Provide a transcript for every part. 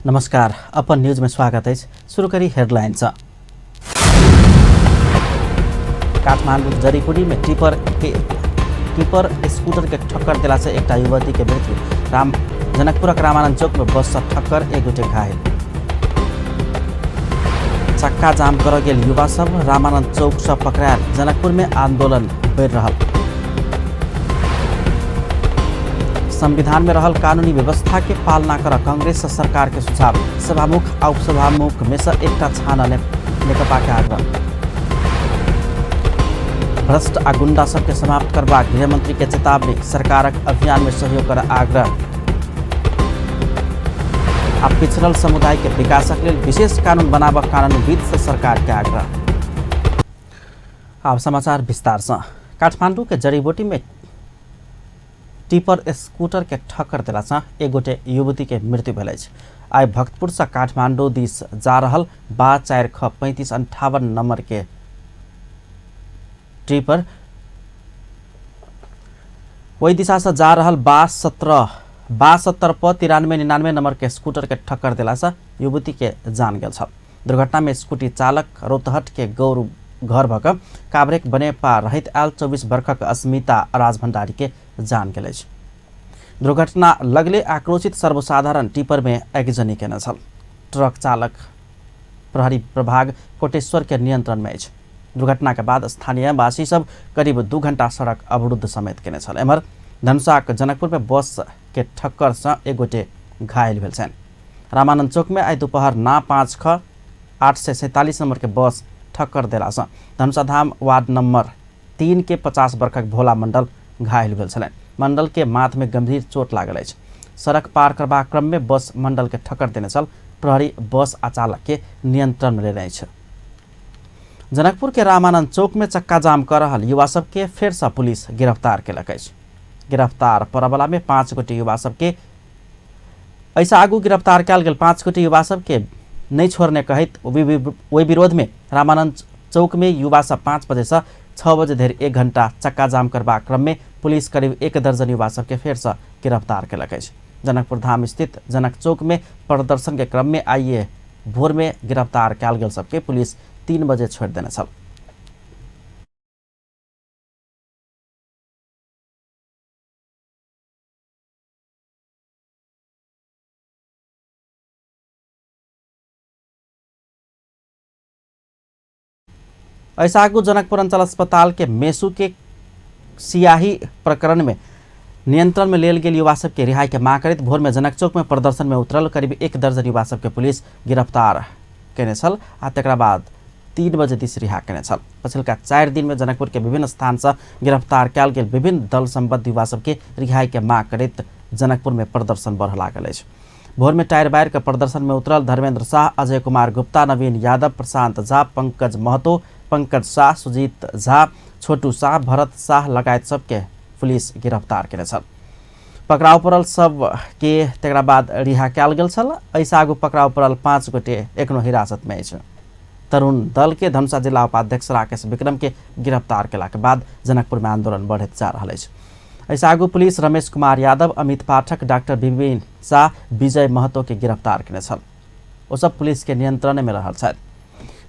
नमस्कार, अपन न्यूज में स्वागत है। शुरू करी हेडलाइन से। काठमांडू जरीकुटी में टिपर स्कूटर के ठक्कर देला से एकटा युवती के मृत्यु। जनकपुरक रामानंद चौक में बस से ठक्कर, एक गोटे घायल। चक्का जाम कर गेल युवा सब रामानंद चौक से पकड़ायल। जनकपुर में आंदोलन बढ़ रहा। संविधान में रहल कानूनी व्यवस्था के पालना कर कांग्रेस सरकार के सुझाव। सभामुख आ उपसभामुख में से एकटा छान नेकपा के आग्रह। भ्रष्ट आ गुंडा सबके समाप्त करबाक गृहमंत्री के चेतावनी। सरकारक अभियान में सहयोग कर आग्रह। आ पिछड़ल समुदाय के विकासक लेल विशेष कानून बनाबक कानूनविद से सरकार के आग्रह। आब समाचार विस्तार से। काठमांडू के जड़ीबूटी में टिपर स्कूटर के ठक्कर देला से एक गोटे युवती के मृत्यु भेल अछि। आइ भक्तपुर से काठमांडू दिस जा रहल बा 4 ख 35 58 नंबर के टिपर वही दिशा से जा रहल बा 70 प 93 99 नंबर के स्कूटर के ठक्कर देला से युवती के जान गेल छल। दुर्घटना में स्कूटी चालक रौतहट के गौर घर भक काभ्रेक बनेपा रहित आयल 24 वर्षक अस्मिता राजभण्डारी के जान गेल अछि। दुर्घटना लगले आक्रोशित सर्वसाधारण टिपर में आगजनी केने छल। ट्रक चालक प्रहरी प्रभाग कोटेश्वर के नियंत्रण में अछि। दुर्घटना के बाद स्थानीयवासी सब करीब 2 घंटा सड़क अवरुद्ध समेत केने छल। एम्हर धनुषाक जनकपुर में बस के ठक्कर से एक गोटे घायल भेल छनि। रामानंद चौक में आइ दोपहर ना 5 ख 847 नंबर के बस ठक्कर देला से धनुषाधाम वार्ड नंबर 3 के 50 वर्षक भोला मंडल घायल भेल छलनि। मंडल के माथ में गंभीर चोट लागल अछि। सड़क पार करबाक क्रम में बस मंडल के ठक्कर देने छल। प्रहरी बस आ चालक के नियंत्रण में लेने अछि। जनकपुर के रामानंद चौक में चक्का जाम कर रहल युवा सबके फेर से पुलिस गिरफ्तार केलक अछि। गिरफ्तार परबला में 5 गोटे युवा सबके ऐसा आगू गिरफ्तार कयल गेल 5 गोटे युवा सबके नहीं छोड़ने कहैत ओहि विरोध में रामानंद चौक में युवा सब 5 बजे से 6 बजे धरि 1 घंटा चक्का जाम करबाक क्रम में पुलिस करीब 1 दर्जन युवा सबके फेर से गिरफ्तार केलक अछि। जनकपुर धाम स्थित जनक चौक में प्रदर्शन के क्रम में आइए भोर में गिरफ्तार कयल गेल सबके पुलिस 3 बजे छोड़ देने छल। ऐसा आगू जनकपुर अंचल अस्पताल के मेसू के सियाही प्रकरण में नियंत्रण में लेल गेल युवा सबके रिहाई के मांग करैत भोर में जनक चौक में प्रदर्शन में उतरल करीब 1 दर्जन युवा सबके पुलिस गिरफ्तार केने छल आ तकरा बाद 3 बजे दिस रिहा केने छल। पछिलका 4 दिन में जनकपुर के विभिन्न स्थान से गिरफ्तार कयल गेल विभिन्न दल सम्बद्ध युवा सबके रिहाई के मांग करैत जनकपुर में प्रदर्शन बढ़ लागल अछि। भोर में टायर बायर के प्रदर्शन में उतरल धर्मेंद्र शाह, अजय कुमार गुप्ता, नवीन यादव, प्रशांत झा, पंकज महतो, पंकज शाह, सुजीत झा, छोटू शाह, भरत शाह लगायत सबके पुलिस गिरफ्तार केने छल। पकड़ाव पड़ल सबके तकरा बाद रिहा कयल गेल छल। एहिसँ आगू पकड़ाव पड़ल 5 गोटे एखनो हिरासत में अछि। तरुण दल के धनुषा जिला उपाध्यक्ष राकेश विक्रम के गिरफ्तार केलाक बाद जनकपुर में आंदोलन बढ़ैत जा रहल अछि। एहिसँ आगू पुलिस रमेश कुमार यादव, अमित पाठक, डॉक्टर विपिन शाह, विजय महतो के गिरफ्तार केने छल। ओ सब पुलिस के नियंत्रण में रहल छथि।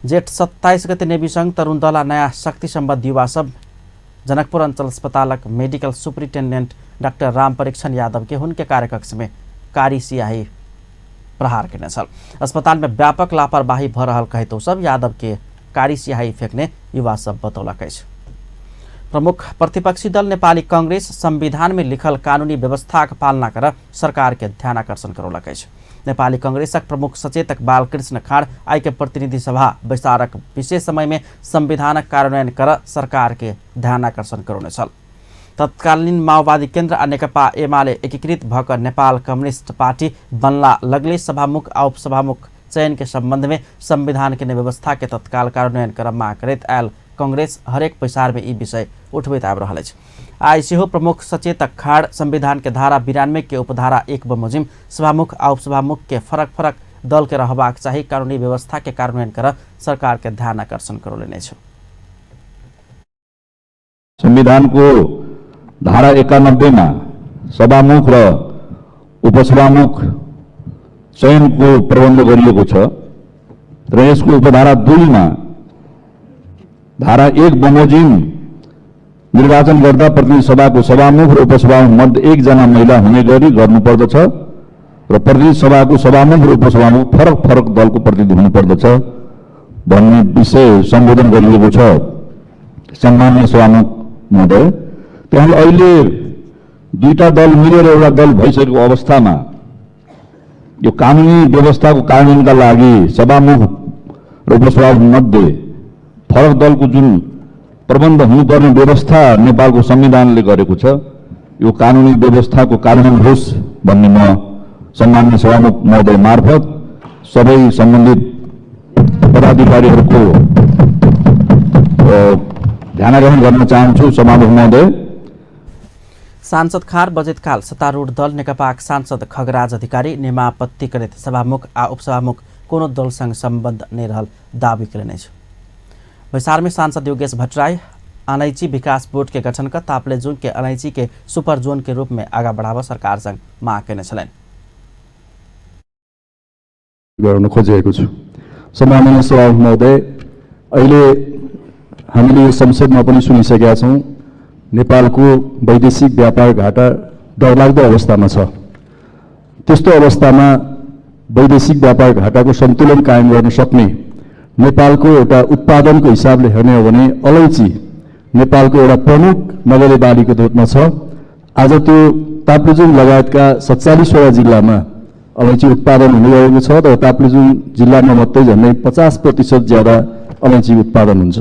जेठ 27 गते नेवी संघ, तरुण दल आ नया शक्ति सम्बद्ध युवा सब जनकपुर अंचल अस्पतालक medical superintendent doctor Ram Parikshan Yadav के हुनके कार्यकक्ष में कारी सियाही प्रहार केने छल। अस्पताल में व्यापक लापरवाही भ रहल कहैत ओ सब यादव के कारी सियाही फेंकने युवा सब बतौलक अछि। प्रमुख प्रतिपक्षी दल नेपाली कांग्रेस संविधान में लिखल कानूनी व्यवस्थाक पालना कर सरकार के ध्यान आकर्षण करौलक अछि। नेपाली कांग्रेसक प्रमुख सचेतक बालकृष्ण खाँड आइ के प्रतिनिधि सभा बैसारक विशेष समय में संविधानक कार्यान्वयन कर सरकार के ध्यान आकर्षण करौने छल। तत्कालीन माओवादी केन्द्र आ नेकपा एमाले एकीकृत भऽ कऽ नेपाल कम्युनिस्ट पार्टी बनला लगले सभामुख आ उपसभामुख चयन के संबंध में संविधान के व्यवस्था के तत्काल कार्यान्वयन कर मांग करैत आयल कांग्रेस हरेक बैसार में ई विषय उठबैत आबि रहल अछि। आइ सेहो प्रमुख सचेतक खाँड संविधान के धारा 92 के उपधारा 1 बमोजिम सभामुख आ उपसभामुख के फरक फरक दल के रहबाक चाही कानूनी व्यवस्था के कार्यान्वयन कर सरकार के ध्यान आकर्षण करौलनि अछि। संविधान को धारा 91 मा सभामुख र उपसभामुख चयनको प्रबन्ध गरिएको छ र यसको उपधारा 2 मा धारा 1 बमोजिम निर्वाचन गर्दा प्रतिनिधि सभाको सभामुख र उपसभामुख मध्ये एकजना महिला हुने गरी गर्नुपर्दछ र प्रतिनिधि सभाको सभामुख र उपसभामुख फरक फरक दलको प्रतिनिधि हुनुपर्दछ भन्ने विषय सम्बोधन गरिएको छ। सम्माननीय सभामुख महोदय, त्यहाँ अहिले दुईटा दल मिलेर एउटा दल भइसकेको अवस्थामा यो कानुनी व्यवस्थाको कार्यान्वयनका लागि सभामुख र उपसभामुख मध्ये फरक दलको जुन प्रबन्ध हुनुपर्ने व्यवस्था नेपालको संविधानले गरेको छ, यो कानुनी व्यवस्थाको कार्यान्वयन होस् भन्ने म सम्माननीय सभामुख महोदय मार्फत सबै सम्बन्धित पदाधिकारीहरूको ध्यानाकर्षण गर्न चाहन्छु। सभामुख महोदय, सांसद खार बजेतकाल सत्तारूढ़ दल नेकपाक सांसद खगराज अधिकारी नियमापत्ति करैत सभामुख आ उपसभामुख कोनो दलसँग सम्बन्ध नहि रहल दावी कयलनि अछि। बैसार में सांसद योगेश भट्टराई अलैंची विकास बोर्ड के गठन क ताप्लेजुङ के अलैंची के सुपर जोन के रूप में आगा बढ़ाबऽ सरकार संग मांग कयने छलनि। गराउन खोजिरहेको छु। सम्माननीय सभामुख महोदय, अहिले हामीले यो संसदमा पनि सुनिसकेका छौँ, नेपालको वैदेशिक व्यापार घाटा डरलाग्दो अवस्थामा छ। त्यस्तो अवस्थामा वैदेशिक व्यापार घाटाको सन्तुलन कायम गर्न सक्ने नेपालको एउटा उत्पादनको हिसाबले हेर्ने हो भने अलैँची नेपालको एउटा प्रमुख नगदे बालीको रूपमा छ। आज त्यो ताप्लेजुङ लगायतका 47वटा जिल्लामा अलैँची उत्पादन हुने गरेको छ र ताप्लेजुङ जिल्लामा मात्रै झन्डै 50% ज्यादा अलैँची उत्पादन हुन्छ।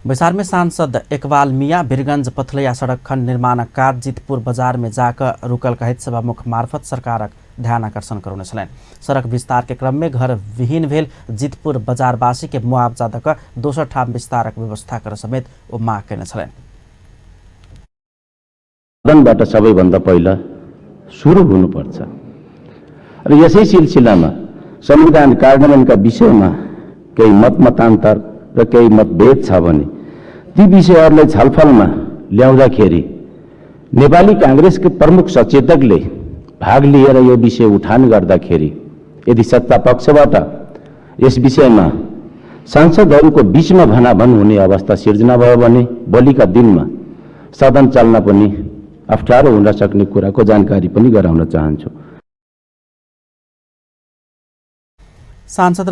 बैसार में सांसद इकबाल मियां वीरगंज पथलैया सड़क खंड निर्माण काज जितपुर बाजार में जाकर रुकल कहैत सभामुख मार्फत सरकारक ध्यान आकर्षण करौने छलनि। सड़क विस्तार के क्रम में घर विहीन भेल जितपुर बाजारवासी के मुआवजा दऽ कऽ दोसर ठाम विस्तारक व्यवस्था कर समेत ओ माग कयने छलनि। सदनबाट सबैभन्दा पहिला सुरु हुनुपर्छ र यसै सिलसिलामा संविधान कार्यान्वयनका विषयमा केही मत मतान्तर र केही मतभेद छ भने ती विषयहरूलाई छलफलमा ल्याउँदाखेरि नेपाली काङ्ग्रेसको प्रमुख सचेतकले भाग लिएर यो विषय उठान गर्दाखेरि यदि सत्ता पक्षबाट यस विषयमा सांसदहरूको बीचमा भनाभन हुने अवस्था सिर्जना भयो भने भोलिका दिनमा सदन चल्न पनि अप्ठ्यारो हुन सक्ने कुराको जानकारी पनि गराउन चाहन्छु। सांसद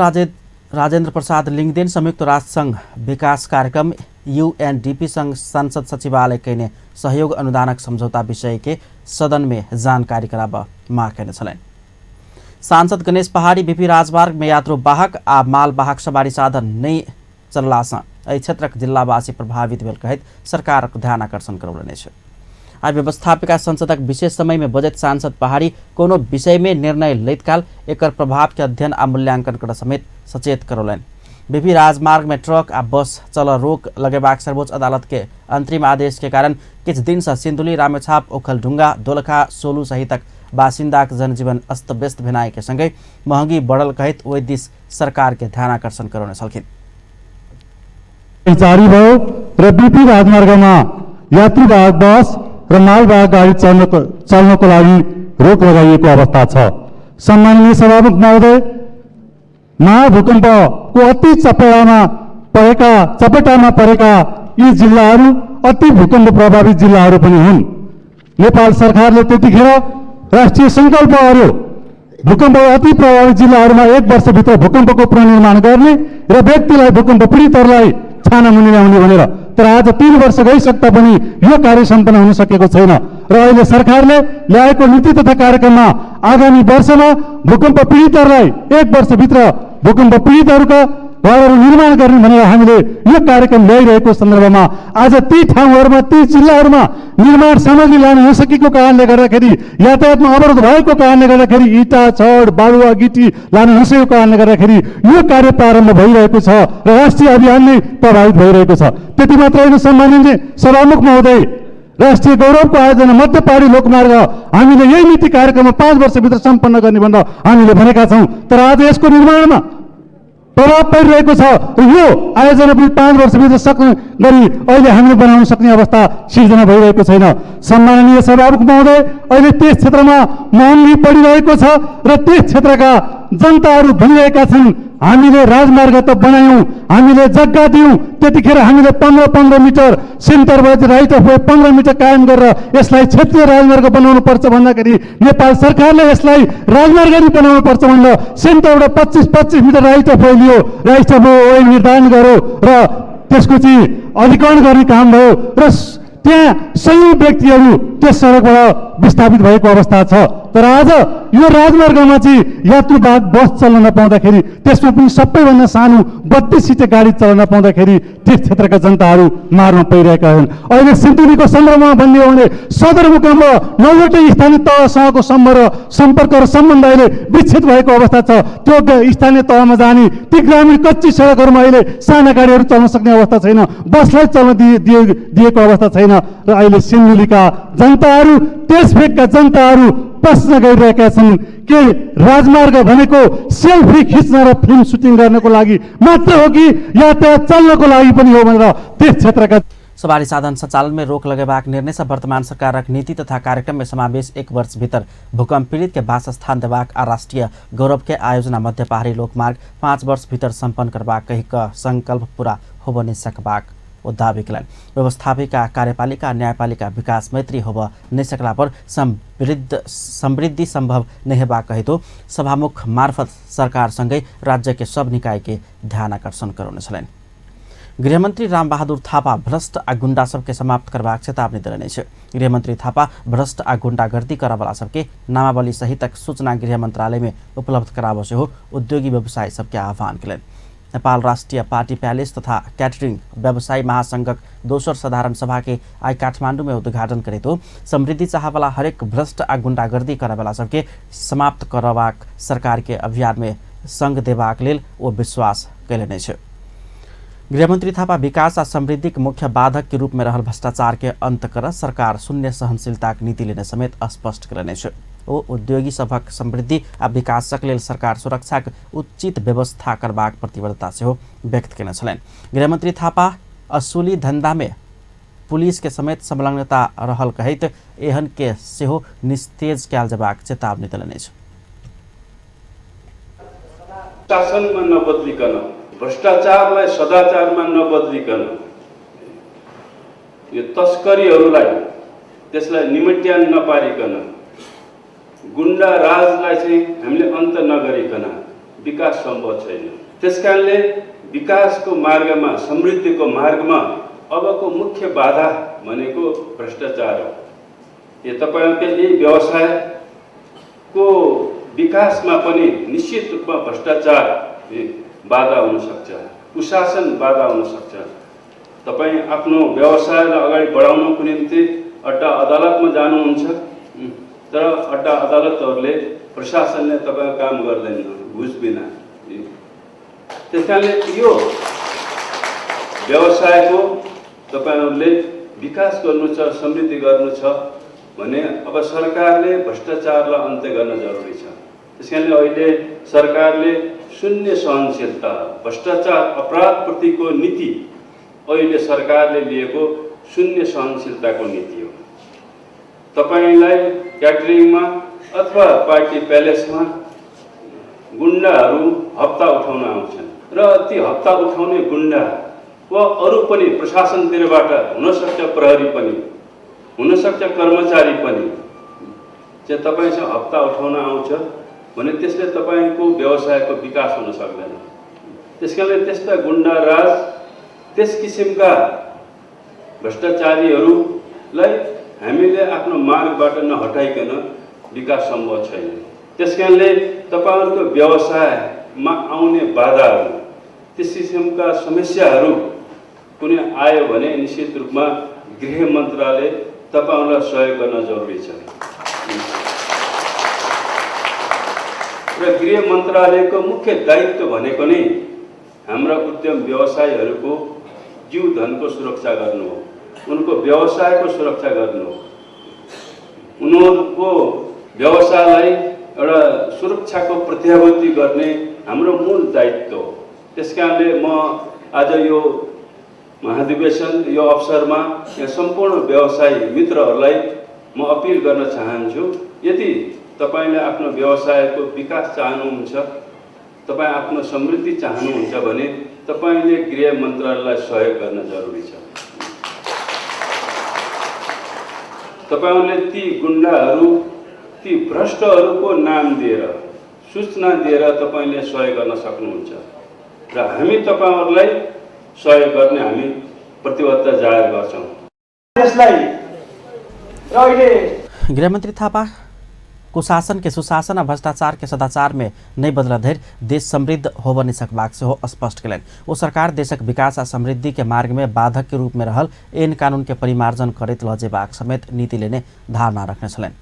राजेन्द्र प्रसाद लिङ्गदेन संयुक्त राष्ट्र संघ विकास कार्यक्रम यूएनडीपी संघ संसद सचिवालय कयने सहयोग अनुदानक समझौता विषय के सदन में जानकारी कराबऽ माग कयने छलनि। सांसद गणेश पहाड़ी बीपी राजमार्ग में यात्रु वाहक आ मालवाहक सवारी साधन नहि चललासँ एहि क्षेत्रक जिल्लावासी प्रभावित भेल कहैत सरकारक ध्यान आकर्षण करौलनि अछि। आ व्यवस्थापिका संसदक विशेष समय में बजैत सांसद पहाड़ी कोनो विषय में निर्णय लैत काल एकर प्रभाव के अध्ययन आ मूल्यांकन कर समेत सचेत करौलनि। बीपी राजमार्ग में ट्रक आ बस चल रोक लगेबाक सर्वोच्च अदालत के अंतरिम आदेश के कारण किछु दिन से सिन्धुली, रामेछाप, ओखलढुंगा, दोलखा, सोलू सहितक बासिन्दाक जनजीवन अस्त व्यस्त भेनाइ के संगै महँगी बढ़ल कहैत ओहि दिस सरकार के ध्यान आकर्षण करौने छलखिन। जारी भयो र बीपी राजमार्गमा यात्रीवाहक बस र मालवाहक गाडी चल्नको लागि रोक लगाइएको अवस्था छ। सम्माननीय सभामुख महोदय, महाभूकम्पको अति चपेटामा परेका यी जिल्लाहरू अति भूकम्प प्रभावित जिल्लाहरू पनि हुन्। नेपाल सरकारले त्यतिखेर राष्ट्रिय सङ्कल्प गर्यो भूकम्प अति प्रभावित जिल्लाहरूमा एक वर्षभित्र भूकम्पको पुनर्निर्माण गर्ने र व्यक्तिलाई भूकम्प पीडितहरूलाई छानामुनि ल्याउने भनेर, तर आज 3 वर्ष गइसक्दा पनि यो कार्य सम्पन्न हुन सकेको छैन र अहिले सरकारले ल्याएको नीति तथा कार्यक्रममा आगामी वर्षमा भूकम्प पीडितहरूलाई एक वर्षभित्र भूकम्प पीडितहरूका घरहरू निर्माण गर्ने भनेर हामीले यो कार्यक्रम ल्याइरहेको सन्दर्भमा आज ती ठाउँहरूमा ती जिल्लाहरूमा निर्माण सामग्री लान नसकेको कारणले गर्दाखेरि, यातायातमा अवरोध भएको कारणले गर्दाखेरि, इँटा छड बालुवा गिटी लान नसकेको कारणले गर्दाखेरि यो कार्य प्रारम्भ भइरहेको छ र राष्ट्रिय अभियान नै प्रभावित भइरहेको छ। त्यति मात्र होइन सम्माननीय सभामुख महोदय, राष्ट्रिय गौरवको आयोजना मध्य पहाडी लोकमार्ग हामीले यही नीति कार्यक्रममा 5 वर्षभित्र सम्पन्न गर्ने भनेर हामीले भनेका छौँ, तर आज यसको निर्माणमा प्रभाव परिरहेको छ। र यो आयोजना पनि 5 वर्षभित्र सक्ने गरी अहिले हामीले बनाउन सक्ने अवस्था सिर्जना भइरहेको छैन। सम्माननीय सभामुख महोदय, अहिले त्यस क्षेत्रमा महँगी बढिरहेको छ र त्यस क्षेत्रका जनताहरू भनिरहेका छन् हामीले राजमार्ग त बनायौँ, हामीले जग्गा दियौँ, त्यतिखेर हामीले 15-15 मिटर सेन्टरबाट राइट अफ वे 15 मिटर कायम गरेर यसलाई क्षेत्रीय राजमार्ग बनाउनु पर्छ भन्दाखेरि नेपाल सरकारले यसलाई राजमार्ग नै बनाउनु पर्छ भनेर सेन्टरबाट 25-25 मिटर राइट अफ वे लियो, राइट अफ वे निर्धारण गर्यो र त्यसको चाहिँ अधिकरण गर्ने काम भयो र त्यहाँ सयौँ व्यक्तिहरू त्यस सडकबाट विस्थापित भएको अवस्था छ। तर आज यो राजमार्गमा चाहिँ यात्रुवाहक बस चल्न नपाउँदाखेरि, त्यसमा पनि सबैभन्दा सानो 32 सिटे गाडी चल्न नपाउँदाखेरि त्यस क्षेत्रका जनताहरू मार्न परिरहेका छन्। अहिले सिन्धुलीको सन्दर्भमा भन्ने हो भने सदरमुकाम र 9वटै स्थानीय तहसँगको सम्पर्क र सम्बन्ध अहिले विच्छेद भएको अवस्था छ। त्यो स्थानीय तहमा जाने ती ग्रामीण कच्ची सडकहरूमा अहिले साना गाडीहरू चल्न सक्ने अवस्था छैन, बसलाई चल्न दिएको अवस्था छैन र अहिले सिन्धुलीका जनताहरू, त्यस भेगका जनताहरू प्रश्न गरिरहेका छन् के राजमार्ग भनेको सेल्फी खिच्न र फिल्म सुटिङ गर्नको लागि मात्र हो कि यातायात चल्नको लागि पनि हो भनेर त्यस क्षेत्रका सवारी साधन संचालन में रोक लगेबाक निर्णय से वर्तमान सरकारक नीति तथा कार्यक्रम में समावेश 1 वर्ष भीतर भूकंप पीड़ित के वासस्थान देबाक आ राष्ट्रीय गौरव के आयोजना मध्य पहाड़ी लोकमार्ग 5 वर्ष भीतर सम्पन्न करबाक कहि क संकल्प पूरा होब नहि सकबाक ओ दावी कयलनि। व्यवस्थापिका कार्यपालिका न्यायपालिका विकास मैत्री होब नहि सकला पर समृद्धि संभव नहि हेबाक हेतु सभामुख मार्फत सरकार सँगै राज्य के सब निकाय के ध्यान आकर्षण करौने छलनि। गृहमन्त्री रामबहादुर थापा भ्रष्ट आ गुण्डा सबके समाप्त करबाक चेतावनी देलनि अछि। गृहमन्त्री थापा भ्रष्ट आ गुण्डागर्दी करऽवला सबके नामावली सहितक सूचना गृह मन्त्रालय में उपलब्ध कराबऽ सेहो उद्योगी व्यवसायी सबके आह्वान कयलनि। नेपाल राष्ट्रिय पार्टी प्यालेस तथा कैटरिंग व्यवसायी महासंघक दोसर साधारण सभा के आइ काठमाडौँ में उद्घाटन करैत समृद्धि चाहवाला हरेक भ्रष्ट आ गुण्डागर्दी करऽवला सबके समाप्त करबाक सरकार के अभियान में संग देबाक लेल ओ विश्वास कयलनि अछि। गृहमन्त्री थापा विकास आ समृद्धिक मुख्य बाधक के रूप में रहल भ्रष्टाचार के अंत कर सरकार शून्य सहनशीलताक नीति लेने समेत स्पष्ट कयलनि अछि। ओ उद्योगी सभक समृद्धि आ विकासक लेल सरकार सुरक्षाक उचित व्यवस्था करबाक प्रतिबद्धता सेहो व्यक्त कयने छलनि। गृहमन्त्री थापा असूली धंधा में पुलिस के समेत संलग्नता रहल कहैत एहन के सेहो निस्तेज कयल जेबाक चेतावनी देलनि अछि। शासनमा नबदलिकन, भ्रष्टाचारलाई सदाचारमा नबदलिकन, यो तस्करीहरूलाई त्यसलाई निमट्यान नपारिकन, गुण्डा राजलाई चाहिँ हामीले अन्त नगरिकन विकास सम्भव छैन। त्यसकारणले विकासको मार्गमा, समृद्धिको मार्गमा अबको मुख्य बाधा भनेको भ्रष्टाचार हो। यो तपाईँहरूको यही व्यवसायको विकासमा पनि निश्चित रूपमा भ्रष्टाचार बाधा हुनसक्छ, कुशासन बाधा हुनसक्छ। तपाईँ आफ्नो व्यवसायलाई अगाडि बढाउनको निम्ति अड्डा अदालतमा जानुहुन्छ, तर अड्डा अदालतहरूले, प्रशासनले तपाईँको काम गर्दैन घुस बिना। त्यस कारणले यो व्यवसायको तपाईँहरूले विकास गर्नु छ, समृद्धि गर्नु छ भने अब सरकारले भ्रष्टाचारलाई अन्त्य गर्न जरुरी छ। त्यस कारणले अहिले सरकारले शून्य सहनशीलता, भ्रष्टाचार अपराधप्रतिको नीति अहिले सरकारले लिएको शून्य सहनशीलताको नीति हो। तपाईलाई क्याटरिङमा अथवा पार्टी प्यालेसमा गुण्डाहरू हप्ता उठाउन आउँछन् र ती हप्ता उठाउने गुण्डा वा अरू पनि प्रशासनतिरबाट हुनसक्छ, प्रहरी पनि हुनसक्छ, कर्मचारी पनि चाहिँ तपाईँसँग हप्ता उठाउन आउँछ भने त्यसले तपाईँको व्यवसायको विकास हुन सक्दैन। त्यस कारणले त्यस्ता गुण्डा राज, त्यस किसिमका भ्रष्टाचारीहरूलाई हामीले आफ्नो मार्गबाट नहटाइकन विकास सम्भव छैन। त्यस कारणले तपाईँहरूको व्यवसायमा आउने बाधाहरू, त्यस किसिमका समस्याहरू कुनै आयो भने निश्चित रूपमा गृह मन्त्रालय तपाईँहरूलाई सहयोग गर्न जरुरी छ। र गृह मन्त्रालयको मुख्य दायित्व भनेको नै हाम्रा उद्यम व्यवसायीहरूको जीवधनको सुरक्षा गर्नु हो, उनको व्यवसायको सुरक्षा गर्नु हो, उनीहरूको व्यवसायलाई एउटा सुरक्षाको प्रत्याभूति गर्ने हाम्रो मूल दायित्व हो। त्यस कारणले म आज यो महाधिवेशन यो अवसरमा यहाँ सम्पूर्ण व्यवसायी मित्रहरूलाई म अपील गर्न चाहन्छु, यदि तपाईँले आफ्नो व्यवसायको विकास चाहनुहुन्छ, तपाईँ आफ्नो समृद्धि चाहनुहुन्छ भने तपाईँले गृह मन्त्रालयलाई सहयोग गर्न जरुरी छ। तपाईँहरूले ती गुन्डाहरू, ती भ्रष्टहरूको नाम दिएर, सूचना दिएर तपाईँले सहयोग गर्न सक्नुहुन्छ र हामी तपाईँहरूलाई सहयोग गर्ने हामी प्रतिबद्धता जाहेर गर्छौँ। देशलाई र अहिले गृहमन्त्री थापा कुशासन के सुशासन आ भ्रष्टाचार के सदाचार में नहि बदल धरि देश समृद्ध होबऽ नहि सकबाक सेहो स्पष्ट कयलनि। ओ सरकार देशक विकास आ समृद्धि के मार्ग में बाधक के रूप में रहल एन कानून के परिमार्जन करैत लऽ जेबाक समेत नीति लेने धारणा रखने छलनि।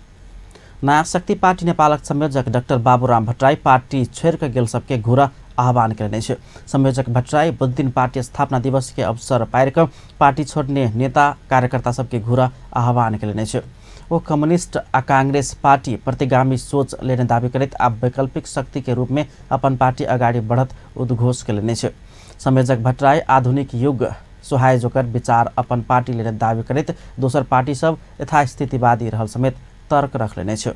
नयाँ शक्ति पार्टी नेपालक संयोजक डाक्टर बाबूराम भट्टराई पार्टी छोड़ि कऽ गेल सबके घुरऽ आह्वान कयने अछि। संयोजक भट्टराई बुधदिन पार्टी स्थापना दिवस के अवसर पारि कऽ पार्टी छोड़ने नेता कार्यकर्ता सबके घुरऽ आह्वान कयलनि अछि। ओ कम्युनिस्ट आ कांग्रेस पार्टी प्रतिगामी सोच लेने दावी करैत आब वैकल्पिक शक्ति के रूप में अपन पार्टी अगाडि बढ़त उद्घोष कयलनि अछि। संयोजक भट्टराई आधुनिक युग सोहाय जोकर विचार अपन पार्टी लेने दावी करैत दोसर पार्टी सब यथास्थितिवादी रहल समेत तर्क रखलनि अछि।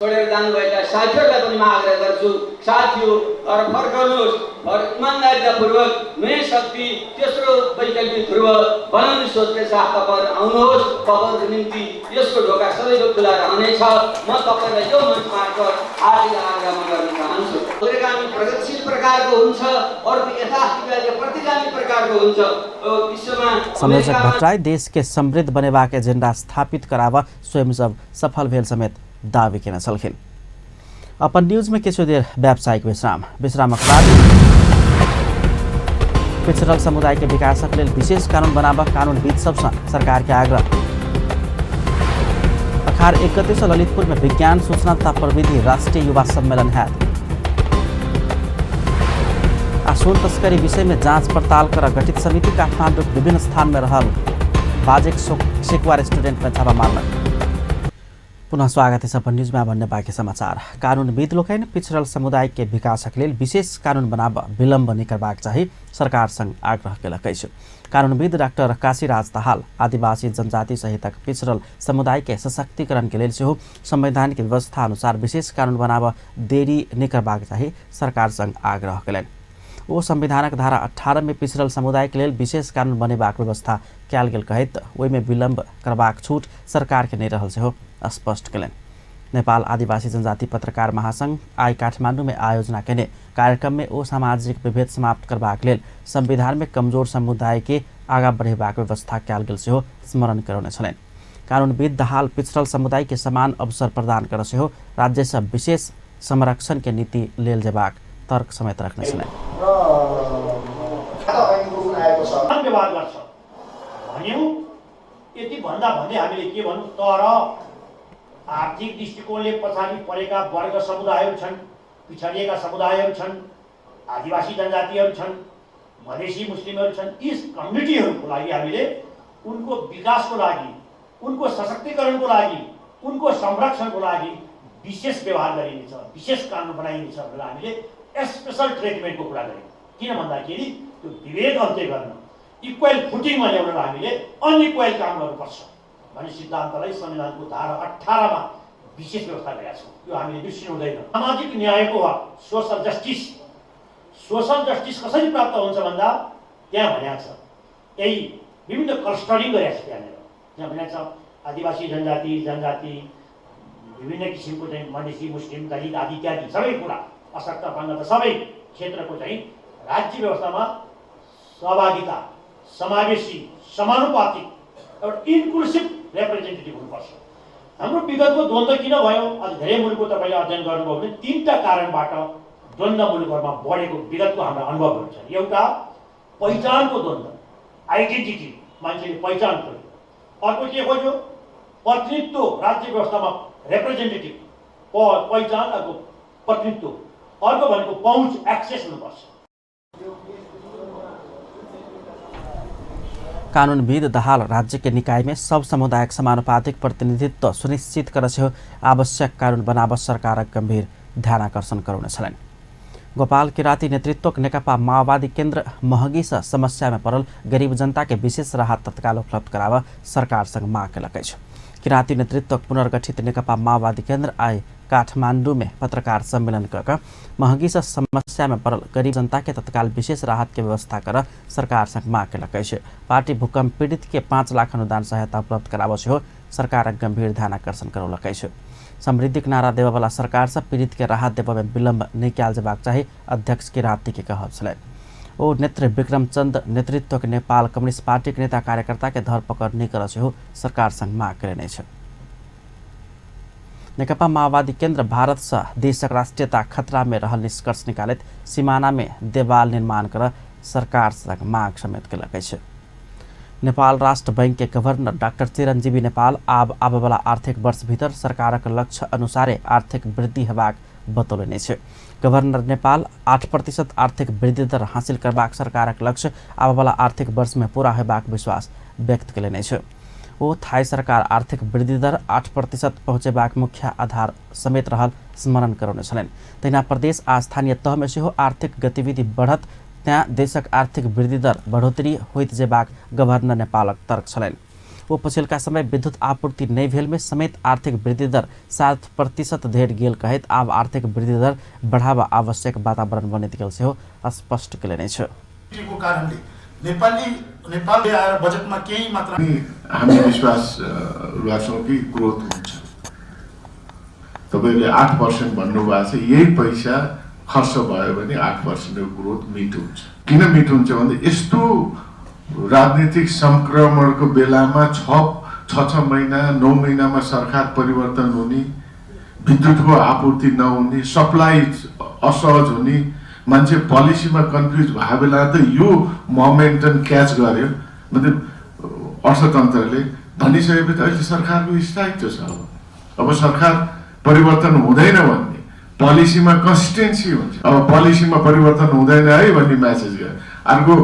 छोडेर जानुभएका साथीहरूलाई पनि म आग्रह गर्छु, साथीहरू घर फर्कनुहोस्, घर इमान्दारितापूर्वक नयाँ शक्ति तेस्रो वैकल्पिक ध्रुव बनाउने सोचका साथ तपाईँहरू आउनुहोस्। तपाईँहरूको निम्ति यसको ढोका सदैव खुला रहनेछ। म तपाईँलाई यो मञ्च मार्फत हार्दिक आग्रह म गर्न चाहन्छु। अग्रगामी प्रगतिशील प्रकारको हुन्छ, अर्को यथास्थितिवादी प्रतिगामी प्रकारको हुन्छ। विश्वमा संयोजक भट्टराई देश के समृद्ध बनेबाक एजेंडा स्थापित कराब स्वयं सब सफल भेल समेत दावी केने छलखिन। अपन न्यूज में किछु देर व्यावसायिक विश्राम, विश्रामक बाद पिछड़ल समुदाय के विकासक लेल विशेष कानून बनाब कानूनविद सबसँ सरकार के आग्रह। अखार 1 गते से ललितपुर में विज्ञान सूचना तथा प्रविधि राष्ट्रीय युवा सम्मेलन हैत। आ सोन तस्करी विषय में जांच पड़ताल कर गठित समिति काठमांडू के विभिन्न स्थान में रहल बाजेक सेकुआ रेस्टोरेंट में छापा मारलक। पुनः स्वागत है अपन न्यूज में। अब अन्य बाँकी समाचार। कानूनविद लोकनि पिछड़ल समुदाय के विकासक लेल विशेष कानून बनाब विलम्ब नहि करबाक चाही सरकार संग आग्रह केलक अछि। कानूनविद डाक्टर काशीराज दाहाल आदिवासी जनजाति सहितक पिछड़ल समुदाय के सशक्तिकरण के लेल सेहो संवैधानिक व्यवस्था अनुसार विशेष कानून बनाब देरी नहि करबाक चाही सरकार संग आग्रह केलनि। ओ संविधानक धारा 18 में पिछड़ल समुदाय के लेल विशेष कानून बनेबाक व्यवस्था कयल गेल कहैत ओहिमे विलम्ब करबाक छूट सरकार के नहि रहल सेहो स्पष्ट केलनि। नेपाल आदिवासी जनजाति पत्रकार महासंघ आइ काठमांडू में आयोजना केने कार्यक्रम में ओ सामाजिक विभेद समाप्त करबाक लेल संविधान में कमजोर समुदाय के आगाँ बढ़ेबाक व्यवस्था कयल गेल सेहो स्मरण करौने छलनि। कानूनविद दाहाल पिछड़ल समुदाय के समान अवसर प्रदान कर सेहो राज्य से विशेष संरक्षण के नीति लेल जेबाक तर्क समेत रखने छलनि। व्यवहार गर्छ भन्यौँ, यति भन्दा भन्दै हामीले के भन्नु, तर आर्थिक दृष्टिकोणले पछाडि परेका वर्ग समुदायहरू छन्, पिछडिएका समुदायहरू छन्, आदिवासी जनजातिहरू छन्, मधेसी मुस्लिमहरू छन्, यी कम्युनिटीहरूको लागि हामीले उनको विकासको लागि, उनको सशक्तिकरणको लागि, उनको संरक्षणको लागि विशेष व्यवहार गरिनेछ, विशेष कानुन बनाइनेछ भनेर हामीले स्पेसल ट्रिटमेन्टको कुरा गर्यौँ। किन भन्दाखेरि त्यो विभेद अन्त्य गर्न, इक्वल फुटिङमा ल्याउन हामीले अनइक्वल काम गर्नुपर्छ भन्ने सिद्धान्तलाई संविधानको धारा 18 मा विशेष व्यवस्था गरेका छौँ। यो हामीले बिर्सिनु हुँदैन। सामाजिक न्यायको हक, सोसल जस्टिस, सोसल जस्टिस कसरी प्राप्त हुन्छ भन्दा त्यहाँ भनेको छ, यही विभिन्न क्लस्टरिङ गरेको छ त्यहाँनिर। त्यहाँ भनेको छ आदिवासी जनजाति, जनजाति, विभिन्न किसिमको चाहिँ मधेसी, मुस्लिम, दलित आदि इत्यादि सबै कुरा, अशक्त अपाङ्गता सबै क्षेत्रको चाहिँ राज्य व्यवस्थामा सहभागिता, समावेशी, समानुपातिक एउटा इन्क्लुसिभ रिप्रेजेन्टेटिभ हुनुपर्छ। हाम्रो विगतको द्वन्द्व किन भयो? अझ धेरै मुलुकको तपाईँले अध्ययन गर्नुभयो भने 3 कारणबाट द्वन्द्व मुलुकहरूमा बढेको विगतको हाम्रो अनुभवहरू छ। एउटा पहिचानको द्वन्द्व, आइडेन्टिटी, मान्छेले पहिचान खोज्यो। अर्को के खोज्यो? प्रतिनिधित्व, राज्य व्यवस्थामा रिप्रेजेन्टेटिभ, पहिचान, अर्को प्रतिनिधित्व, अर्को भनेको पहुँच, एक्सेस हुनुपर्छ। कानूनविद दाहाल राज्य के निकाय में सब समुदायक समानुपातिक प्रतिनिधित्व सुनिश्चित कर सेहो आवश्यक कानून बनाब सरकारक गंभीर ध्यानाकर्षण करौने छलनि। गोपाल किराती नेतृत्वक नेकपा माओवादी केन्द्र महगी से समस्या में पड़ल गरीब जनता के विशेष राहत तत्काल उपलब्ध कराब सरकार संग मांग केलक अछि। किराती नेतृत्वक पुनर्गठित नेकपा माओवादी केन्द्र आइ काठमांडू में पत्रकार सम्मेलन क महगी से समस्या में पड़ल गरीब जनता के तत्काल विशेष राहत के व्यवस्था कर सरकार संग मांग केलक अछि। पार्टी भूकंप पीड़ित के 5 लाख अनुदान सहायता उपलब्ध कराब सेहो सरकारक गंभीर ध्यानाकर्षण करौलक अछि। समृद्धिक नारा देबयवला सरकार से पीड़ित के राहत देबय में विलम्ब नहि कयल जेबाक चाही, अध्यक्ष किराती के कहब छलनि। ओ नेत्र विक्रम चंद नेतृत्वक नेपाल कम्युनिस्ट पार्टीक नेता कार्यकर्ता के धरपकड़ नहि करऽ सेहो सरकार संग मांग कयने अछि। नेकपा माओवादी केन्द्र भारत से देशक राष्ट्रीयता खतरा में रहल निष्कर्ष निकालैत सीमाना में देवाल निर्माण कर सरकार संग मांग समेत केलक अछि। नेपाल राष्ट्र बैंक के गवर्नर डाक्टर चिरंजीवी नेपाल आब आबयवला आर्थिक वर्ष भीतर सरकारक लक्ष्य अनुसारे आर्थिक वृद्धि हेबाक बतौलनि अछि। गवर्नर नेपाल 8% आर्थिक वृद्धि दर हासिल करबाक सरकारक लक्ष्य आबयवला आर्थिक वर्ष में पूरा हेबाक विश्वास व्यक्त कयलनि अछि। ओ थाई सरकार आर्थिक वृद्धि दर 8% पहुँचेबाक मुख्य आधार समेत रहल स्मरण करौने छलनि। तहिना प्रदेश आ स्थानीय तह में सेहो आर्थिक गतिविधि बढ़त त्याँ देशक आर्थिक वृद्धि दर बढ़ोतरी होइत जेबाक गवर्नर नेपालक तर्क छलनि। ओ पछिलका समय विद्युत आपूर्ति नहि भेल में समेत आर्थिक वृद्धि दर 7% धरि गेल कहैत आब आर्थिक वृद्धि दर बढ़ावा आवश्यक वातावरण बनैत गेल सेहो स्पष्ट कयलनि अछि। नेपालले आएर बजेटमा केही मात्रा हामी विश्वास गर्छौँ कि ग्रोथ हुन्छ। तपाईले 8% भन्नुभएको छ, यही पैसा खर्च भयो भने 8% ग्रोथ मिट हुन्छ। किन मिट हुन्छ भन्दा यस्तो राजनीतिक संक्रमणको बेलामा 6 महिना 9 महिनामा सरकार परिवर्तन हुने, विद्युतको आपूर्ति नहुने, सप्लाई असहज हुने, मान्छे पोलिसीमा कन्फ्युज भएको बेला त यो मोमेन्टम क्याच गर्यो मतलब अर्थतन्त्रले भनिसकेपछि अहिले सरकारको स्थायित्व छ। अब सरकार परिवर्तन हुँदैन भन्ने पोलिसीमा कन्सिस्टेन्सी हुन्छ। अब पोलिसीमा परिवर्तन हुँदैन है भन्ने म्यासेज गर्यो। अर्को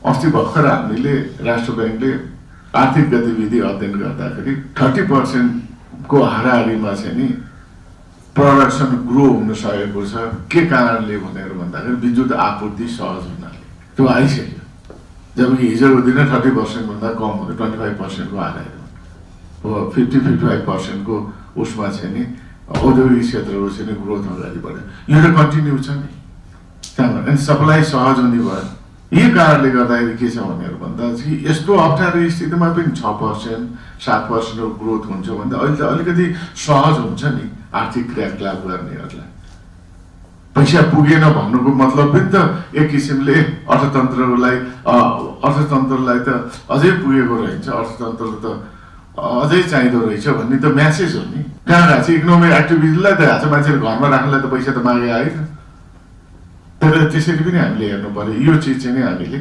अस्ति भर्खर हामीले राष्ट्र ब्याङ्कले आर्थिक गतिविधि अध्ययन गर्दाखेरि 30% को हाराहारीमा चाहिँ नि प्रडक्सन ग्रो हुन सकेको छ। के कारणले भनेर भन्दाखेरि विद्युत आपूर्ति सहज हुनाले त्यो आइसक्यो। जबकि हिजोको दिन 30% भन्दा कम हुँदा 25% को हाराहारी अब 50-55% को उसमा चाहिँ नि औद्योगिक क्षेत्रको चाहिँ नि ग्रोथ अगाडि बढ्यो। यो त कन्टिन्यू छ नि त्यहाँबाट अनि सप्लाई सहज हुने भयो। यही कारणले गर्दाखेरि के छ भनेर भन्दा यस्तो अप्ठ्यारो स्थितिमा पनि 6% 7% ग्रोथ हुन्छ भन्दा अहिले त अलिकति सहज हुन्छ नि आर्थिक क्रियाकलाप गर्नेहरूलाई। पैसा पुगेन भन्नुको मतलब पनि त एक किसिमले अर्थतन्त्रलाई त अझै पुगेको रहेछ, अर्थतन्त्र त अझै चाहिँदो रहेछ भन्ने त म्यासेज हो नि। कहाँ गएको छ इकोनोमिक एक्टिभिटीलाई त गएको छ, मान्छेले घरमा राख्नलाई त पैसा त मागे आयो। तर त्यसरी पनि हामीले हेर्नु पर्यो। यो चिज चाहिँ नि हामीले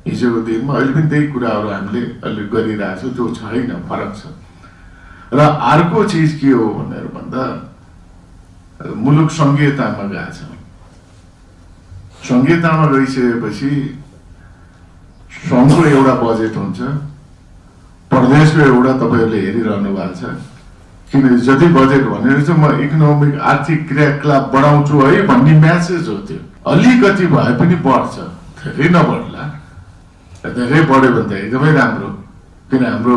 हिजोको दिनमा अहिले पनि त्यही कुराहरू हामीले अहिले गरिरहेको छौँ, त्यो छैन, फरक छ। र अर्को चिज के हो भनेर भन्दा मुलुक सङ्घीयतामा गएको छ। सङ्घीयतामा गइसकेपछि सङ्घको एउटा बजेट हुन्छ, प्रदेशको एउटा, तपाईँहरूले हेरिरहनु भएको छ। किनभने जति बजेट भनेर चाहिँ म इकोनोमिक आर्थिक क्रियाकलाप बढाउँछु है भन्ने म्यासेज हो। त्यो अलिकति भए पनि बढ्छ, धेरै नबढ्ला, धेरै बढ्यो भने त एकदमै राम्रो। किन हाम्रो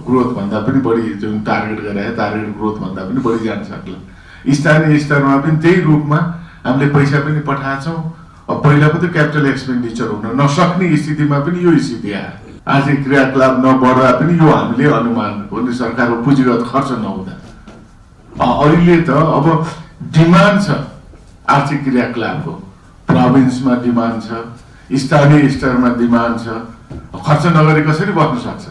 ग्रोथभन्दा पनि बढी जुन टार्गेट गरायो टार्गेट ग्रोथभन्दा पनि बढी जान सक्ला। स्थानीय स्तरमा पनि त्यही रूपमा हामीले पैसा पनि पठाएको छौँ। अब पहिला पनि त क्यापिटल एक्सपेन्डिचर हुन नसक्ने स्थितिमा पनि यो स्थिति आयो। आर्थिक क्रियाकलाप नबढ्दा पनि यो हामीले अनुमान हो नि, सरकारको पुँजीगत खर्च नहुँदा। अहिले त अब डिमान्ड छ आर्थिक क्रियाकलापको, प्रोभिन्समा डिमान्ड छ, स्थानीय स्तरमा डिमान्ड छ, खर्च नगरी कसरी बस्न सक्छ?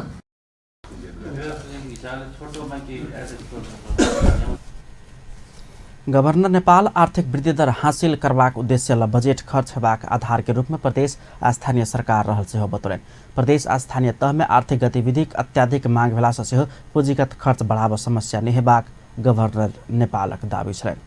गवर्नर नेपाल आर्थिक वृद्धि दर हासिल करबाक उद्देश्य ल बजेट खर्च हेबाक आधार के रूप में प्रदेश आ स्थानीय सरकार रहल सेहो बतौलनि। प्रदेश आ स्थानीय तह में आर्थिक गतिविधिक अत्याधिक मांग भेला सँ सेहो पूंजीगत खर्च बढ़ाब समस्या नहि हेबाक गवर्नर नेपालक दावी छलनि।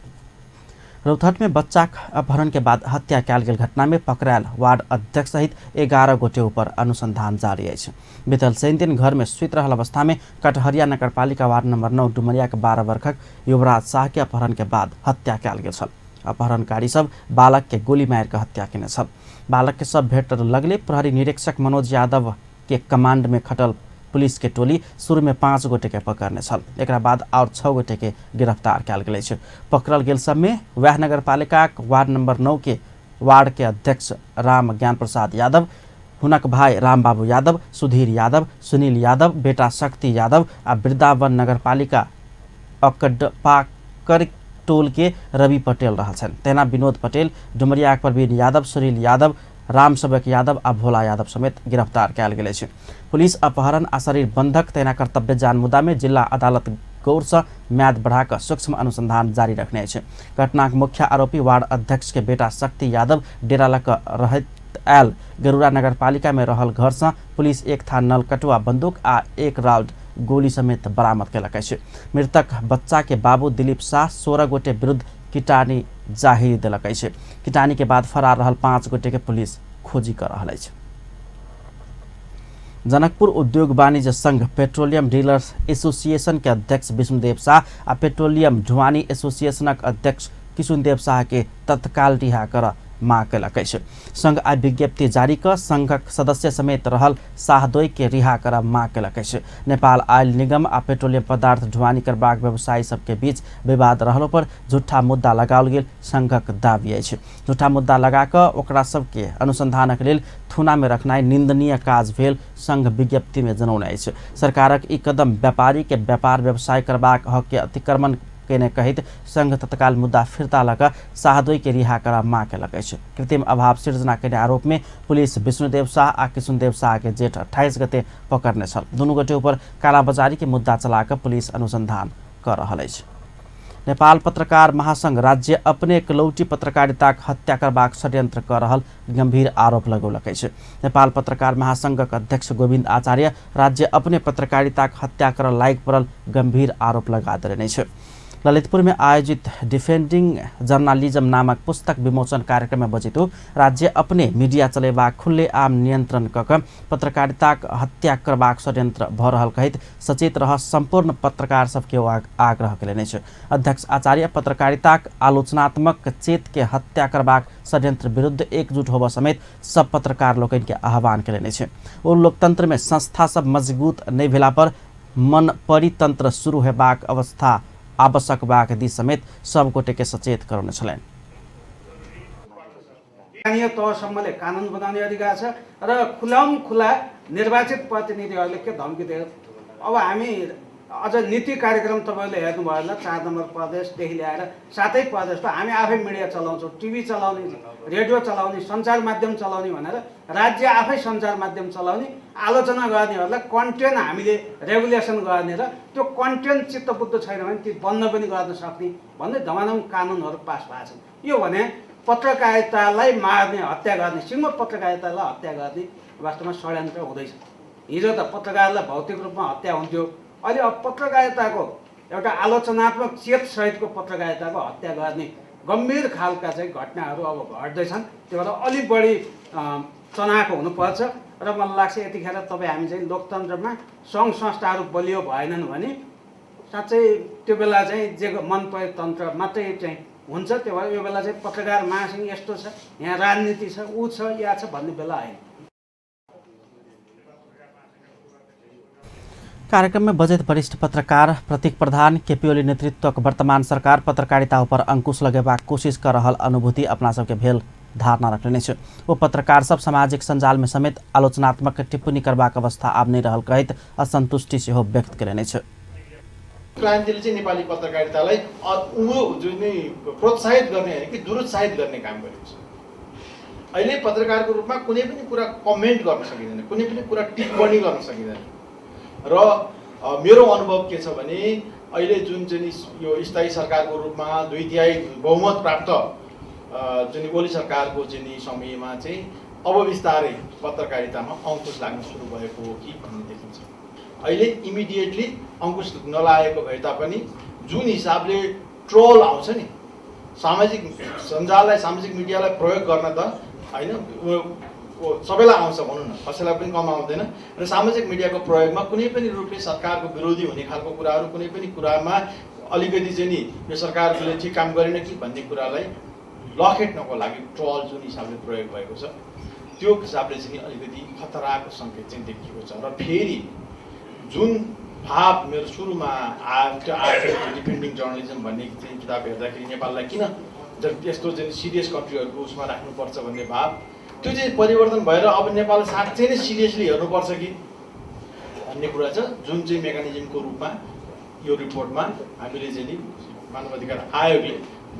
रौतहट में बच्चाक अपहरण के बाद हत्या कयल गेल घटना में पकड़ायल वार्ड अध्यक्ष सहित 11 गोटे ऊपर अनुसंधान जारी अछि। बीतल शनि दिन घर में सुति रहल अवस्था में कटहरिया नगरपालिका वार्ड नंबर 9 डुमरिया के 12 वर्षक युवराज शाह के अपहरण के बाद हत्या कयल गेल छल। अपहरणकारी सब बालक के गोली मारि कऽ हत्या केने छल। बालक के सब भेट लगले प्रहरी निरीक्षक मनोज यादव के कमांड में खटल पुलिस के टोली शुरू में 5 गोटे के पकड़ने छल। एकरा बाद और 6 गोटे के गिरफ्तार कयल गेल अछि। पकड़ल गेल सब में वएह नगरपालिका वार्ड नंबर 9 के वार्ड के अध्यक्ष राम ज्ञान प्रसाद यादव, हुनक भाई रामबाबू यादव, सुधीर यादव, सुनील यादव, बेटा शक्ति यादव आ वृंदावन नगरपालिका अकडपाकर टोल के रवि पटेल रहल छनि। तहिना विनोद पटेल, डुमरिया प्रवीण यादव, सुनील यादव, रामसेवक यादव आ भोला यादव समेत गिरफ्तार कयल गेल अछि। पुलिस अपहरण आ शरीर बंधक तहिना कर्तव्य जान मुद्दा में जिला अदालत गौर से म्याद बढ़ाकर सूक्ष्म अनुसंधान जारी रखने अछि। घटनाक मुख्य आरोपी वार्ड अध्यक्ष के बेटा शक्ति यादव डेरा लग रहैत आयल गरुड़ा नगरपालिका में रहल घर से पुलिस एक थान नलकटुआ बंदूक आ 1 राउंड गोली समेत बरामद कयलक अछि। मृतक बच्चा के बाबू दिलीप शाह 16 गोटे विरुद्ध किटानी जाहिर देलक अछि। किटानी के बाद फरार रहल 5 गोटे के पुलिस खोजी कर रहल अछि। जनकपुर उद्योग वाणिज्य संघ पेट्रोलियम डीलर्स एसोसिएशन के अध्यक्ष विष्णुदेव शाह आ पेट्रोलियम ढुवानी एसोसिएशनक अध्यक्ष किशुनदेव शाह के तत्काल रिहा कर माग कयलक अछि। संघ आइ विज्ञप्ति जारी कऽ संघक सदस्य समेत रहल शाहद्वय के रिहा कर माग कयलक अछि। नेपाल आयल निगम आ पेट्रोलियम पदार्थ ढुवानी करबाक व्यवसायी सबके बीच विवाद रहलो पर झूठा मुद्दा लगाओल गेल संघक दावी अछि। झूठा मुद्दा लगा कऽ ओकरा सबके अनुसंधानक लेल थुना में रखनाइ निंदनीय काज भेल संघ विज्ञप्ति में जनौने अछि। सरकारक ई कदम व्यापारी के व्यापार व्यवसाय करबाक हक के अतिक्रमण केने कहैत संघ तत्काल मुद्दा फिर्ता लऽ कऽ शाहद्वय के रिहा करा माग कयलक अछि। कृत्रिम अभाव सिर्जना केने आरोप में पुलिस विष्णुदेव शाह आ किशुनदेव शाह के जेठ 28 गते पकड़ने छल। दुनू गोटे ऊपर कालाबाजारी के मुद्दा चला कऽ पुलिस अनुसंधान कऽ रहल अछि। नेपाल पत्रकार महासंघ राज्य अपने एकलौटी पत्रकारिताक हत्या करबाक षड्यंत्र कऽ रहल गंभीर आरोप लगौलक अछि। नेपाल पत्रकार महासंघक अध्यक्ष गोविन्द आचार्य राज्य अपने पत्रकारिताक हत्या करऽ लागि पड़ल गंभीर आरोप लगा देने अछि। ललितपुर में आयोजित डिफेंडिंग जर्नलिज्म नामक पुस्तक विमोचन कार्यक्रम में बजैत राज्य अपने मीडिया चलेबाक खुलेआम नियंत्रण कऽ कऽ पत्रकारिताक हत्या करबाक षड्यंत्र भऽ रहल कहैत सचेत रह संपूर्ण पत्रकार सबके आग्रह कयलनि अछि। अध्यक्ष आचार्य पत्रकारिताक आलोचनात्मक चेत के हत्या करबाक षड्यंत्र विरुद्ध एकजुट होबऽ समेत सब पत्रकार लोकनि के आह्वान कयलनि अछि। ओ लोकतंत्र में संस्था सब मजबूत नहि भेला पर मन परितंत्र शुरू हेबाक अवस्था आवश्यक बाक दी समेत सब गोटे के सचेत करौने छलनि। स्थानीय तहसम्मले कानुन बनाउने अधिकार छ र खुलाम खुला निर्वाचित प्रतिनिधिहरूले के धम्की दिए। अब हामी अझ नीति कार्यक्रम तपाईँले हेर्नुभयो होला, 4 नम्बर प्रदेशदेखि ल्याएर 7 प्रदेशमा हामी आफै मिडिया चलाउँछौँ, टिभी चलाउने, रेडियो चलाउने, सञ्चार माध्यम चलाउने भनेर राज्य आफै सञ्चार माध्यम चलाउने, आलोचना गर्नेहरूलाई कन्टेन्ट हामीले रेगुलेसन गर्ने र त्यो कन्टेन्ट चित्तबुद्ध छैन भने ती बन्द पनि गर्न सक्ने भन्दै धमाधम कानुनहरू पास भएको छन्। यो भने पत्रकारितालाई मार्ने, हत्या गर्ने, सिङ्गो पत्रकारितालाई हत्या गर्ने वास्तवमा षड्यन्त्र हुँदैछ। हिजो त पत्रकारलाई भौतिक रूपमा हत्या हुन्थ्यो, अहिले अब पत्रकारिताको एउटा आलोचनात्मक चेतसहितको पत्रकारिताको हत्या गर्ने गम्भीर खालका चाहिँ घटनाहरू अब घट्दैछन्। त्यो भएर अलिक बढी चनाको हुनुपर्छ र मलाई लाग्छ यतिखेर तपाईँ हामी चाहिँ लोकतन्त्रमा सङ्घ संस्थाहरू बलियो भएनन् भने साँच्चै त्यो बेला चाहिँ जे मन परे तन्त्र मात्रै चाहिँ हुन्छ। त्यो भएर यो बेला चाहिँ पत्रकार महासङ्घ यस्तो छ, यहाँ राजनीति छ, ऊ छ, या छ भन्ने बेला होइन। कार्यक्रम में बजैत वरिष्ठ पत्रकार प्रतीक प्रधान केपी ओली नेतृत्वक वर्तमान सरकार पत्रकारिता ऊपर अंकुश लगेबाक कोशिश कर रहल अनुभूति अपना सबके भेल धारणा रखने अछि। ओ पत्रकार सब सामाजिक सञ्जाल में समेत आलोचनात्मक टिप्पणी करबाक अवस्था आब नहि रहल कहैत असंतुष्टि सेहो व्यक्त कयलनि अछि। क्रान्तिले चाहिँ नेपाली पत्रकारितालाई जुन प्रोत्साहित गर्ने होइन कि दुरुत्साहित गर्ने काम गरेको छ। अहिले पत्रकारको रूपमा कुनै पनि कुरा कमेन्ट गर्न सकिँदैन, कुनै पनि कुरा टिप्पणी गर्न सकिँदैन। र मेरो अनुभव के छ भने अहिले जुन चाहिँ यो स्थायी सरकारको रूपमा 2/3 बहुमत प्राप्त जुन ओली सरकारको चाहिँ समयमा चाहिँ अब बिस्तारै पत्रकारितामा अङ्कुश लाग्न सुरु भएको हो कि भन्ने देखिन्छ। अहिले इमिडिएटली अङ्कुश नलागेको भए तापनि जुन हिसाबले ट्रोल आउँछ नि, सामाजिक सञ्जाललाई, सामाजिक मिडियालाई प्रयोग गर्न त हैन सबैलाई आउँछ भनौँ न, कसैलाई पनि कम आउँदैन। र सामाजिक मिडियाको प्रयोगमा कुनै पनि रूपले सरकारको विरोधी हुने खालको कुराहरू, कुनै पनि कुरामा अलिकति चाहिँ नि यो सरकारले ठिक काम गरेन कि भन्ने कुरालाई लखेट्नको लागि ट्रोल जुन हिसाबले प्रयोग भएको छ त्यो हिसाबले चाहिँ अलिकति खतराको सङ्केत चाहिँ देखिएको छ। र फेरि जुन भाव मेरो सुरुमा आयो त्यो आयो डिफेन्डिङ जर्नलिजम भन्ने चाहिँ किताब हेर्दाखेरि नेपाललाई किन यस्तो चाहिँ सिरियस कन्ट्रीहरूको उसमा राख्नुपर्छ भन्ने भाव त्यो चाहिँ परिवर्तन भएर अब नेपाल साँच्चै नै सिरियसली हेर्नुपर्छ कि भन्ने कुरा छ, जुन चाहिँ मेकानिजमको रूपमा यो रिपोर्टमा हामीले चाहिँ नि मानव अधिकार आयोगले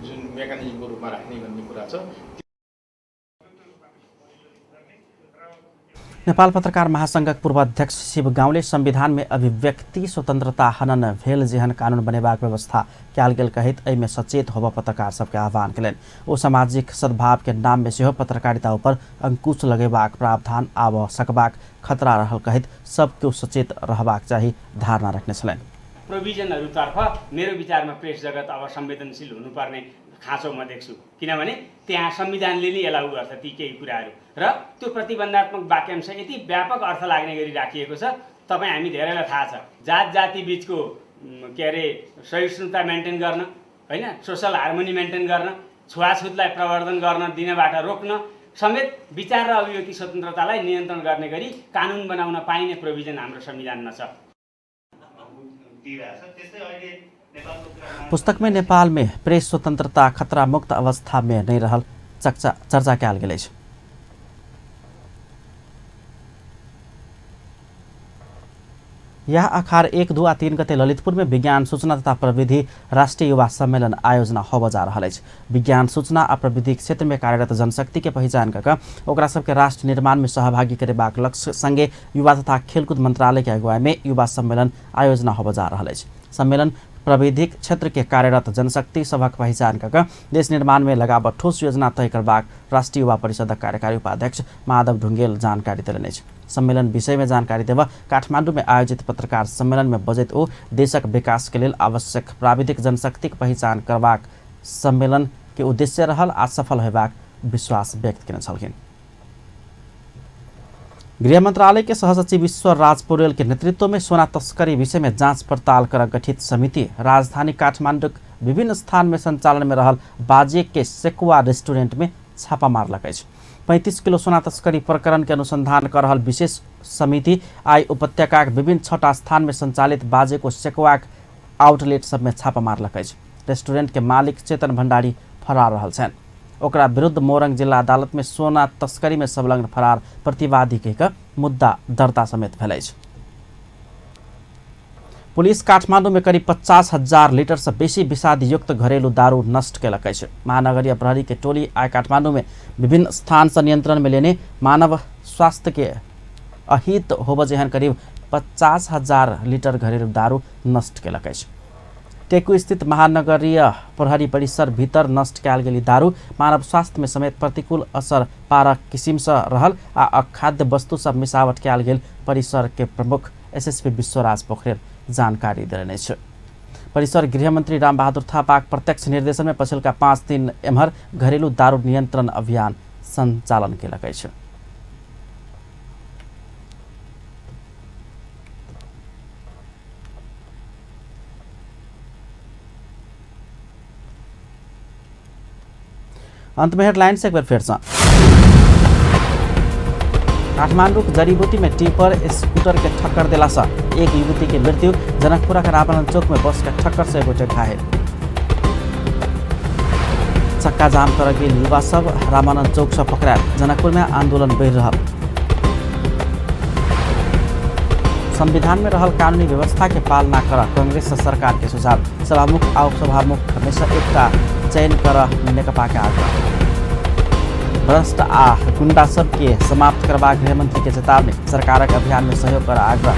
जुन मेकानिजमको रूपमा राख्ने भन्ने कुरा छ। नेपाल पत्रकार महासंघक पूर्व अध्यक्ष शिव गाउँले संविधान में अभिव्यक्ति स्वतंत्रता हनन भेल जेहन कानून बनेबाक व्यवस्था कयल गेल कहैत एहिमे सचेत होबऽ पत्रकार सबके आह्वान केलनि। ओ सामाजिक सद्भाव के नाम में सेहो पत्रकारिता ऊपर अंकुश लगेबाक प्रावधान आबऽ सकबाक खतरा रहल कहैत सब केओ सचेत रहबाक चाही धारणा रखने छलनि। प्रोभिजनहरूतर्फ मेरो विचारमा प्रेस जगत अब संवेदनशील हुनुपर्ने खाँचो म देख्छु, किनभने त्यहाँ संविधानले नै एलाउ गर्छ ती केही कुराहरू र त्यो प्रतिबन्धात्मक वाक्यांश यति व्यापक अर्थ लाग्ने गरी राखिएको छ। तपाईँ हामी धेरैलाई थाहा छ, जात जाति बिचको के अरे सहिष्णुता मेन्टेन गर्न, होइन, सोसल हार्मोनी मेन्टेन गर्न, छुवाछुतलाई प्रवर्धन गर्न दिनबाट रोक्न समेत विचार र अभिव्यक्ति स्वतन्त्रतालाई नियन्त्रण गर्ने गरी कानुन बनाउन पाइने प्रोभिजन हाम्रो संविधानमा छ। पुस्तक में नेपाल में प्रेस स्वतंत्रता खतरा मुक्त अवस्था में नहीं रहल चर्चा कयल गेल अछि। यह अखार 1, 2 आ 3 गते ललितपुर में विज्ञान सूचना तथा प्रविधि राष्ट्रीय युवा सम्मेलन आयोजना होबय जा रहल अछि। विज्ञान सूचना आ प्रविधि क्षेत्र में कार्यरत जनशक्ति के पहिचान कऽ ओकरा सबके राष्ट्र निर्माण में सहभागी करेबाक लक्ष्य संगे युवा तथा खेलकूद मंत्रालय के अगुवाई में युवा सम्मेलन आयोजना होबय जा रहल अछि। सम्मेलन प्रविधिक क्षेत्र के कार्यरत जनशक्ति सभक पहिचान कऽ देश निर्माण में लगाव ठोस योजना तय करबाक राष्ट्रीय युवा परिषदक कार्यकारी उपाध्यक्ष माधव ढुंगेल जानकारी देलनि अछि। सम्मेलन विषय में जानकारी देव काठमांडू में आयोजित पत्रकार सम्मेलन में बजैत ओ देशक विकास के लेल आवश्यक प्राविधिक जनशक्तिक पहिचान करबाक सम्मेलन के उद्देश्य रहल आ सफल होयबाक विश्वास व्यक्त केने छलखिन। गृह मंत्रालय के सहसचिव ईश्वर राज पौडेल के नेतृत्व में सोना तस्करी विषय में जांच पड़ताल कर गठित समिति राजधानी काठमांडू विभिन्न स्थान में संचालन में रहल बाजे के सेकुआ रेस्टोरेंट में छापा मारलक अछि। 35 किलो सोना तस्करी प्रकरण के अनुसंधान कर रहल विशेष समिति आई उपत्यका के विभिन्न 6 स्थान में संचालित बाजे को सेकुआक आउटलेट सब में छापा मारलक अछि। रेस्टोरेंट के मालिक चेतन भंडारी फरार रहल छनि। ओकरा विरुद्ध मोरंग जिला अदालत में सोना तस्करी में संलग्न फरार प्रतिवादी के मुद्दा दर्ता समेत भेल अछि। पुलिस काठमांडू में करीब 50,000 लीटर से बेसी विषादयुक्त घरेलू दारू नष्ट केलक अछि। महानगरीय प्रहरी के टोली आइ काठमांडू में विभिन्न स्थान से नियंत्रण में लेने मानव स्वास्थ्य के अहित होबय जेहन करीब 50,000 लीटर घरेलू दारू नष्ट केलक अछि। टेकू स्थित महानगरीय प्रहरी परिसर भीतर नष्ट कयल गेल दारू मानव स्वास्थ्य में समेत प्रतिकूल असर पारक किसिम से रहल आ अखाद्य वस्तु सब मिसावट कयल गेल परिसर के प्रमुख एसएसपी विश्वराज पोखरेल जानकारी देलनि अछि। परिसर गृहमंत्री रामबहादुर थापाक प्रत्यक्ष निर्देशन में पछिलका 5 दिन एम्हर घरेलू दारू नियंत्रण अभियान संचालन केलक अछि। अंत में हेडलाइंस एक बार फिर से। काठमांडू के जड़ीबूटी में टिपर स्कूटर के ठक्कर देला से एक युवती के मृत्यु। जनकपुरा के रामानंद चौक में बस के ठक्कर से गोटे घायल। चक्का जाम कर गेल युवा सब रामानंद चौक से पकड़ायल। जनकपुर में आंदोलन बढ़ि रहल। संविधान में रहल कानूनी व्यवस्था के पालना कर कांग्रेस सरकार के सुझाव। सभामुख आ उपसभामुख में से एकटा चयन कर नेकपा के आग्रह। भ्रष्ट आ गुंडा सबके समाप्त करबाक गृहमंत्री के चेतावनी। सरकारक अभियान में सहयोग कर आग्रह।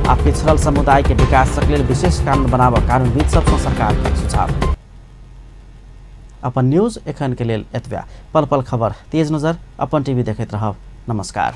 आ पिछड़ल समुदाय के विकास के लेल विशेष कानून बनाबऽ कानूनविद सबसँ सरकार के सुझाव। अपन न्यूज एखन के लेल एतबे। पल पल खबर तेज नजर अपन टीवी देखैत रहब। नमस्कार।